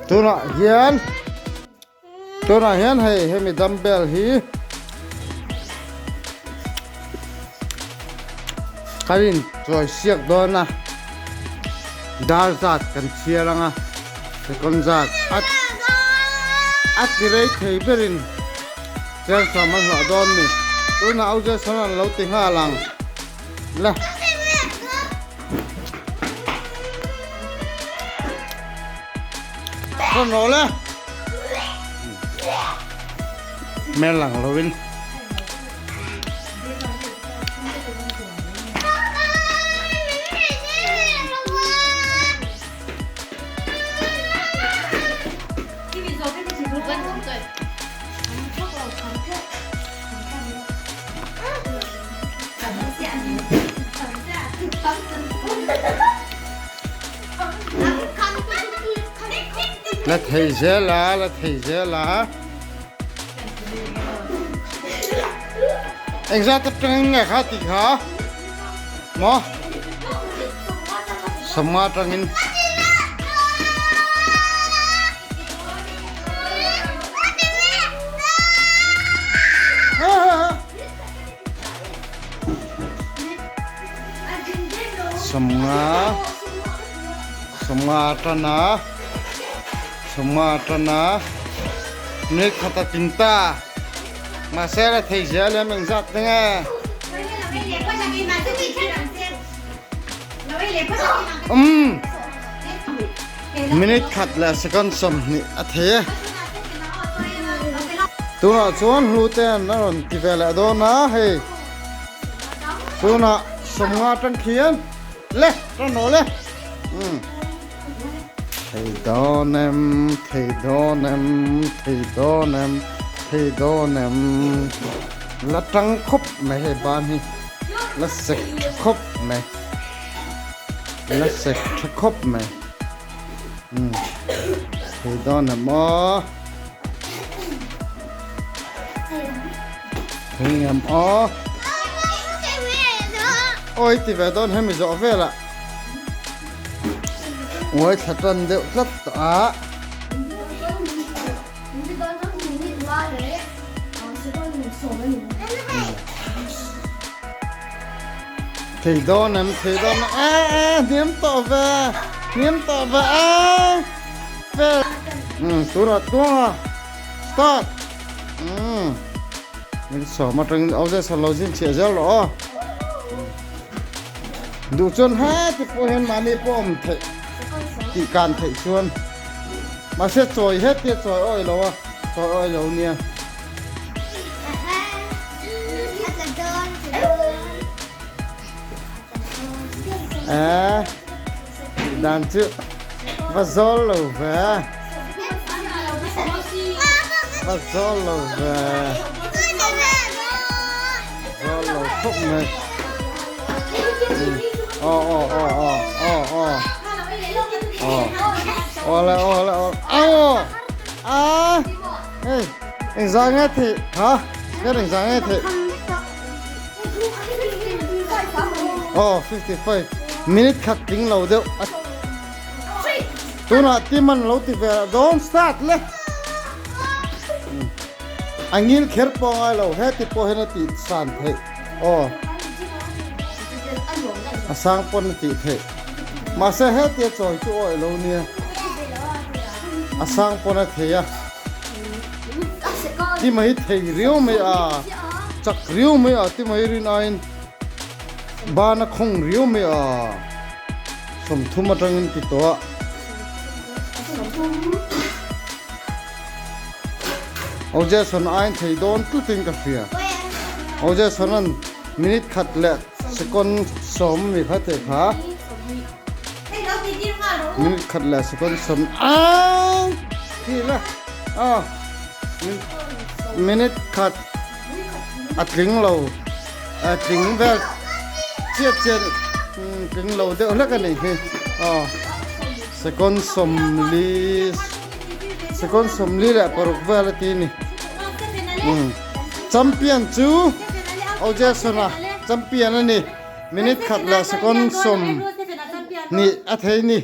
Tunah hian tunah hian hei hemi dumbbell hi kan in chawi siak dawn a dar zat kan chhiar ang a second zat a a ti rei thei berin chelsam a hlawh dawn ni tunah au Jason an lo ti nghal ang la. Rawn rawh le. Hmel lang lovin. La thei zel a, la thei zel a. Engzat atangin nge kha tih kha? Maw? Sawmnga atangin. Sawmnga sawmnga tan a sawmnga tan a minute khat a tling ta mahse la thei zel em engzat te nge umm minute khat leh second 20 a thei e tunah chuan hlu te an rawn ti ve leh dawn a hei. Tunah 50 atang khian le tan rawh le umm thei dawn em thei dawn em thei dawn em thei dawn em la tang khawp mai hei ban hi la sek tha khawp mai la sek tha khawp mai umm thei dawn em aw. Thei em aw. Oi ti ve dawn hemi zawh velah uai thla tan deuh tlat tawh a. Thei dawn em thei dawn em e e hniam tawh ve hniam tawh ve e fel. Umm tunah tuanga start. Umm min sawm atangin au zet lo zin chhiah zel rawh aw. Duh chuan heti pawh hian mahni pawh awm theih tih kan theih chuan mahse chawi heti a chawi awih lo a chawi awih lo nia. Eeh dan chu va zawl lo ve va zawl lo ve zawl lo khawp mai aw aw aw aw aw aw aw awle awle aw aw a hei engzah nge theih ha ber engzah nge theih Aw 55 minute khat tling lo deuh a tunah team an lo ti ve a dawn start le a ngil kher pawh ngai lo heti pawh hian a tih san theih aw a sang pawn a tih theih mahse heti a chawi chu awih lo nia a sang pawn a thei a. Ti mai thei riau mai a, chak riau mai a ti mai rin aiin ban a khawng riau mai a, 30 atangin ti tawh a. Aw Jason aiin thei dawn tlutin ka hria. Aw Jason an minute khat leh second 10 mi kha teh kha. Minute khat leh second 10 a thi la a minute khat a tling lo a tling vel chiat chiat tling lo deuh hlek a nih hi aw second 40 second 46 vel a ti a ni champion chu Ojesona champion a ni. Minute khat leh second 20 a thei ni.